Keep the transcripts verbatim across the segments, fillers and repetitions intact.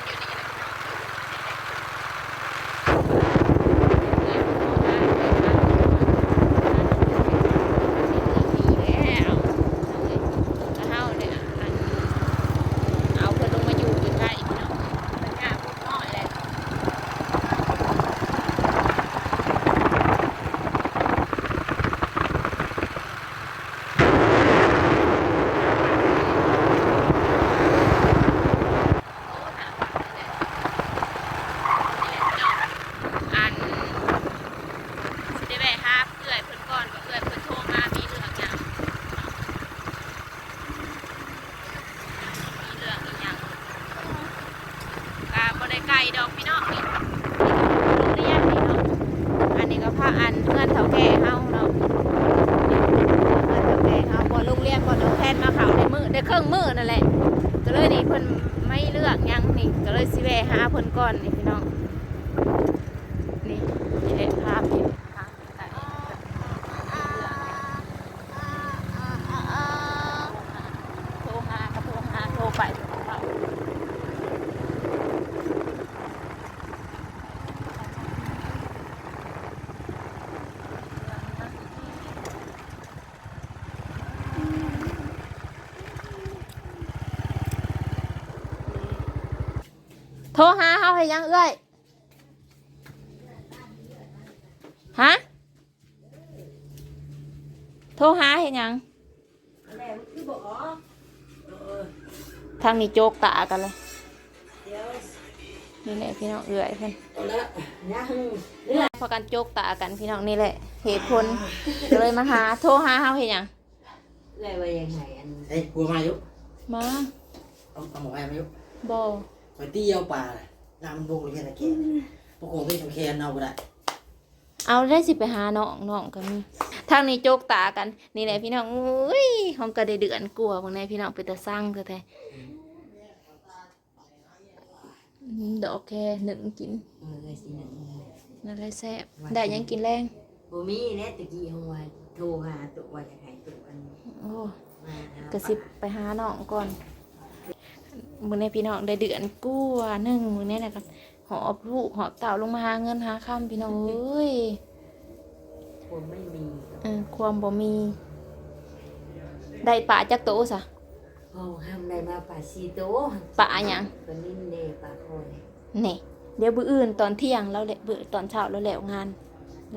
อยู่นี่แหละพี่น้อง แล้วเฮาเนี่ย อัน เอาเพิ่นลงมาอยู่ใกล้ๆพี่น้อง มันยากน้อยแหละ อัน สิได้แวะหาเอื้อยเพิ่นก่อน ว่าเอื้อยเพิ่นโทรมามีเรื่องหยัง มีเรื่องอีหยัง ก็บ่ได้ไกลดอกพี่น้องนี่ โรงเรียนนี่เนาะ อันนี้ก็พาอันเพื่อนเฒ่าแก่เฮาเนาะ เพื่อนเฒ่าแก่เฮา บ่โรงเรียนบ่น้องแพนมาเข้าได้มื้อ ได้ครึ่งมื้อนั่นแหละ ก็เลยนี่เพิ่นไม่เลือกหยังนี่ ก็เลยสิแวะหาเพิ่นก่อนนี่พี่น้อง นี่ นี่แหละภาพนี่ โทรหาก็โทรหา โทรไปก็บ่รับ โทรหาเฮาเฮ็ดหยังเอื้อย ฮะ โทรหาเฮ็ดหยัง ทางนี้โจกตากันเลย นี่แหละพี่น้องเอื้อยเพิ่น พากันโจกตากันพี่น้อง นี่แหละเหตุผล ก็เลยมาหา โทรหาเฮาเฮ็ดหยัง เลยว่ายังไงอัน เอ้ย กลัวมาอยู่ มา เอา เอาหมวกไอ้มาอยู่ บ่ ไปเตี้ยวป่าน่ะ น้ำมันบกเลยแค่ตะเกียบ พวกคงไม่ต้องแคนเอาก็ได้ เอาได้สิไปหาน้อง น้องก็มี ทางนี้โจกตากัน นี่แหละพี่น้อง อุ้ย ของก็ได้เดือนกว่า บางแน่พี่น้อง เป็นตาสั่งแท้ๆ อืม ดอกแคหนึ่งกิน เออ สิหนึ่ง นั่นแหละแซ่บ ได้หยังกินแลง บ่มีแล้ว ตะกี้เฮาว่าโทรหาตัวว่าอยากให้ตัวอัน โอ้ มาหา ก็สิไปหาน้องก่อน มื้อนี้พี่น้องได้เดือนกว่าหนึ่ง มื้อนี้นะก็หอบลูกหอบเต้าลงมาหาเงินหาคำพี่น้องเอ้ย ความไม่มี เออ ความบ่มี ได้ปลาจักโตซะ เอาห้ามได้มาปลาสี่โต ปลาหยัง ปลานิลแน่ ปลาคอแน่ นี่ เดี๋ยวมื้ออื่นตอนเที่ยงแล้วแหละ มื้อตอนเช้าแล้วแล้วงาน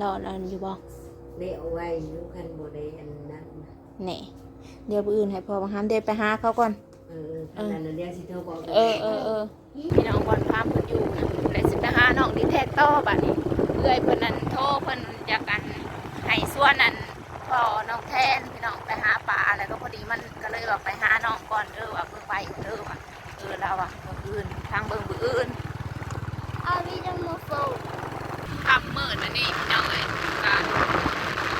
รออันอยู่บ่ ได้เอาไว้อยู่ คันบ่ได้อันนั้นนะ นี่ เดี๋ยวมื้ออื่นให้พ่อมาหาม เดี๋ยวไปหาเขาก่อน เออ เออ คันนั้นเดี๋ยวสิโทรบอก เออ เออ เออ พี่น้องบ่อนพามเพิ่นอยู่นะ และสิไปหาน้องดีแท็กต่อบัดนี้ เอื้อยเพิ่นนั่นโทร เพิ่นอยากอันให้ชวนนั่น พ่อน้องแทนพี่น้องไปหาปลา แล้วก็พอดีมันก็เลยว่าไปหาน้องก่อนเด้อ ว่าเพิ่นไปเด้อ ว่า เออ ลาวว่ามื้ออื่น ทางเบิ่งมื้ออื่น เอาวิดีโอมาโฟน ค่ำมืดแล้วนี่พี่น้องเอ้ย ก็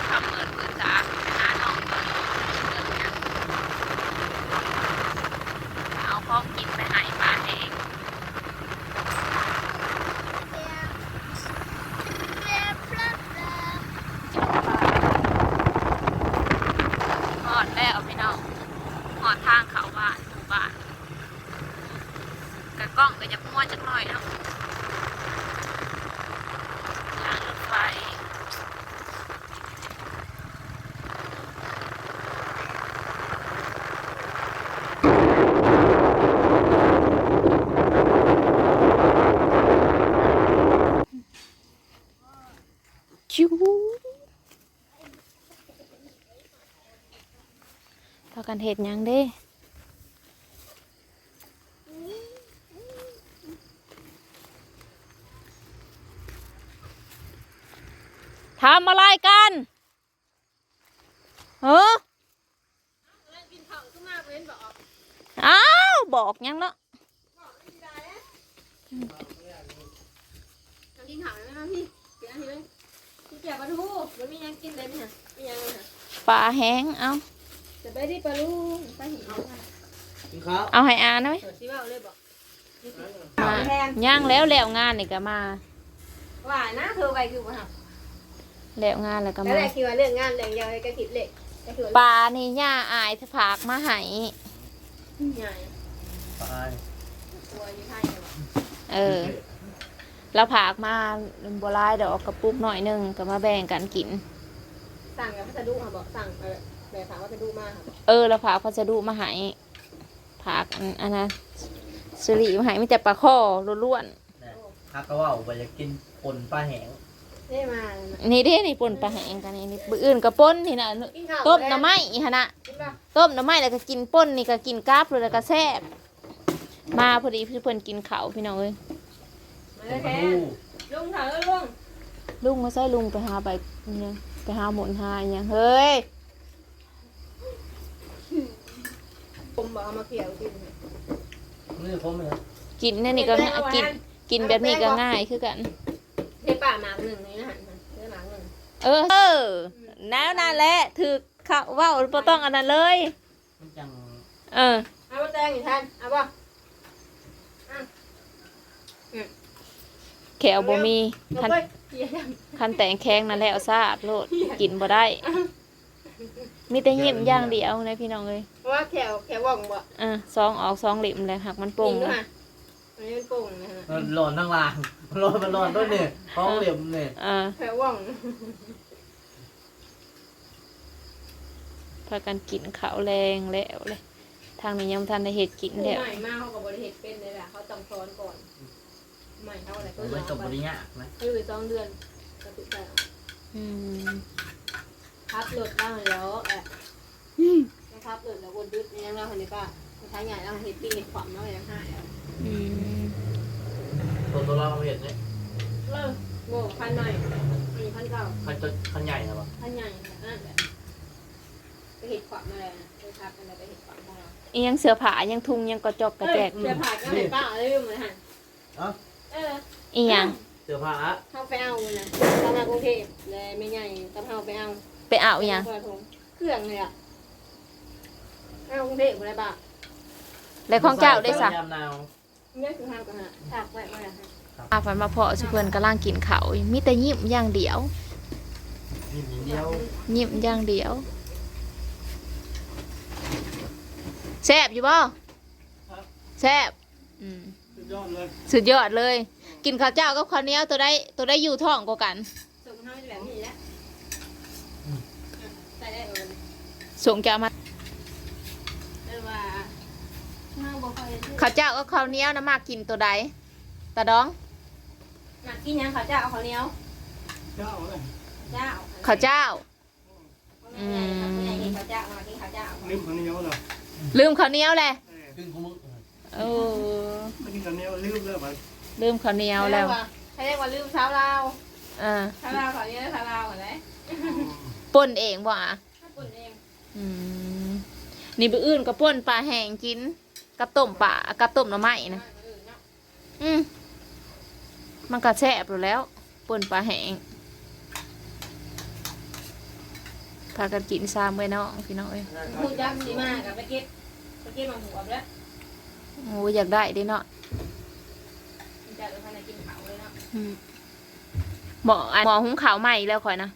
ค่ำมืดมืดตา ไปหาน้องก่อน เอาของกินไปให้ปลาแห้ง ฮอดแล้วพี่น้อง ฮอดทางเข้าบ้าน หมู่บ้าน กะกล้องก็อยากมัวจักหน่อยเนาะ ทางรถไฟ ชิว พากันเฮ็ดหยังเด้ ทำอะไรกัน เฮ้อ อ้าว บอกหยังเนาะ กินข้าวแล้วนะพี่ กินอันนี้เลย พี่เจียวปลาทู มันมีหยังกินเลยเนี่ย มีหยังเลยนะ ปลาแห้ง เอ้า สบายดีปลาลูก ไปหิวข้าวกัน กินข้าว เอาให้อาหน่อย เปิดที่ว่าเลยบอก มา ข้าวแห้ง ย่างแล้ว แล้วงานนี่ก็มา ว่านะ เธอไปคือบ่หัก แล้วงานแล้วก็ แล้ว มา แรกคิดว่าเรื่องงานเรื่องเดียวเลยก็คิดเละ ก็คือ ปลานี่ย่าอายฝากมาให้ ใหญ่ ปลา ตัวอยู่ไทยเหรอ เออ แล้วฝากมาบ่หลายดอก กระปุกน้อยหนึ่ง ก็มาแบ่งกันกิน สั่งแบบพัสดุค่ะบอกสั่งแบบแบบฝากพัสดุมาค่ะบอกเออ แล้วฝากพัสดุมาให้ ฝากอันอันนั้น สิริมาให้ มีแต่ปลาข้อล้วนๆ นะ หากะเว้าว่าอยากกินป่นปลาแห้ง ได้มาแล้วนะ นี่เด้ นี่ป่นปลาแห้งกันนี่ นี่มื้ออื่นก็ป่นนี่นะ กินข้าว ต้มหน่อไม้อีหั่นนะ กินปะ ต้มหน่อไม้แล้วก็กินป่นนี่ก็กินกับเลย แล้วก็แซ่บ มาพอดีเพิ่นกินข้าวพี่น้องเอ้ย มาเลยแทน ลุงถามแล้วลุง ลุงมาใส่ ลุงไปหาใบอิหยัง ไปหาหมุนหาอิหยัง เฮ้ย ผมบอกเอามาเคี่ยวกิน นี่ผมเลย กินแน่นี่ก็ง่าย กิน กินแบบนี้ก็ง่ายคือกัน เทปะหมากหนึ่งนี่นะหั่นเทปะหมากหนึ่ง เออ เออ แนวนั้นแหละ ถือเขาเว้าบ่ต้องอันนั้นเลย มันจัง เออ เอามาแตงอีกแทน เอาบ่ อ่ะ อืม แขวบ่มี เอา คัน เอาไป คันแตงแข็งนั่นแหละ เอาซาดโลด กินบ่ได้ มีแต่ยิ้มอย่างเดียวนะพี่น้องเอ้ย เพราะว่าแขว แขวว่องบ่ อ่ะ สองออกสองเล่มแล้ว หากมันป่ง ยิงด้วยค่ะ อันนี้มันป่งนะฮะ มันหลอนทั้งหลาง หลอน มันหลอนด้วยเนี่ย ท้องเหลี่ยมเนี่ย อ่า แขวว่อง พากันกินข้าวแลงแล้วเลย ทางนี้ยังบ่ทันได้เฮ็ดกิน ผู้ แล้ว ใหม่มาเขาก็บ่ได้เฮ็ดเป็นเลยแหละ เขาต้องสอนก่อน ใหม่เท่าไหร่ก็ มันก็บ่ได้ยากนะ เขาอยู่ไปสองเดือน ก็ติดใจเอา อืม ขับรถมาแล้วแหละ อืม ขับรถแล้ววนดึกยังเราหันในป้า ท้ายใหญ่เราเฮ็ดปิ้งเฮ็ดขวัญเรายังหายแล้ว อืม ตัวตัวเราเห็นเนี่ย เออ โง่ คันใหม่ อันนี้คันเก่า คันตัว คันใหญ่นะวะ คันใหญ่นั่นแหละ ไปเฮ็ดขวัญมาแล้วนะ ไปพักกันแล้วไปเฮ็ดขวัญของเรา อีหยังเสื้อผ้า ยังถุง ยังกระจอกกระแจก เอ้ย เสื้อผ้าก็ให้ป้าลืมเลยหั่น เอ้า เออ อีหยัง เสื้อผ้าอะ เขาไปเอานะ เขามากรุงเทพฯ เลยแม่ใหญ่กับเขาไปเอา ไปเอาอีหยัง เครื่องเลยอะ เอากรุงเทพฯ บ่ได้บ่า แล้วของเจ้าได้ซะ ยามหนาว เนี่ยคือห้ามกันฮะ ฝากไว้ไว้นะฮะ อาฝันมาเพาะสุเพิ่นกำลังกินข้าว มีแต่ยิ้มอย่างเดียว ยิ้มอย่างเดียว ยิ้มอย่างเดียว แซ่บอยู่บ่ แซ่บ อืม สุดยอดเลย สุดยอดเลย กินข้าวเจ้ากับข้าวเหนียว ตัวใด ตัวใดอยู่ท้องกว่ากัน ส่งเฮาแบบนี้แหละ ใส่ได้เออ ส่งแกวมา เรียกว่าเฮาบ่ค่อยได้ซื้อ ข้าวเจ้ากับข้าวเหนียวนะ มักกินตัวใด ตาดอง มักกินหยังข้าวเจ้ากับข้าวเหนียว เจ้าเลย เจ้า ข้าวเจ้า อืม ข้าวเหนียว ข้าวเจ้า มากินข้าวเจ้า ลืมข้าวเหนียวเหรอ ลืมข้าวเหนียวแหละ เออ ดึงของมึง โอ้ มากินข้าวเหนียวลืมเลยบัด ลืมข้าวเหนียวแล้ว เขาเรียกว่า เขาเรียกว่าลืมสาวลาว อ่า สาวลาวข้าวเหนียว สาวลาวอะไร ป่นเองบ่อะ ป่นเอง อืม นี่มื้ออื่นก็ป่นปลาแห้งกิน กับต้มปลา กับต้มหน่อไม้นะ อืม มันก็แซ่บอยู่แล้ว ป่นปลาแห้ง พากันกินซามเว้ยน้อง พี่น้องเอ้ย ฮู้จักสิมาก็ไปเก็บ ไปเก็บหมากหวบแล้ว โอ้ อยากได้เด้เนาะ ฮู้จักแล้วพากันกินข้าวเลยเนาะ อืม หม้อ อัน หม้อหุงข้าวใหม่แล้วข้อยนะ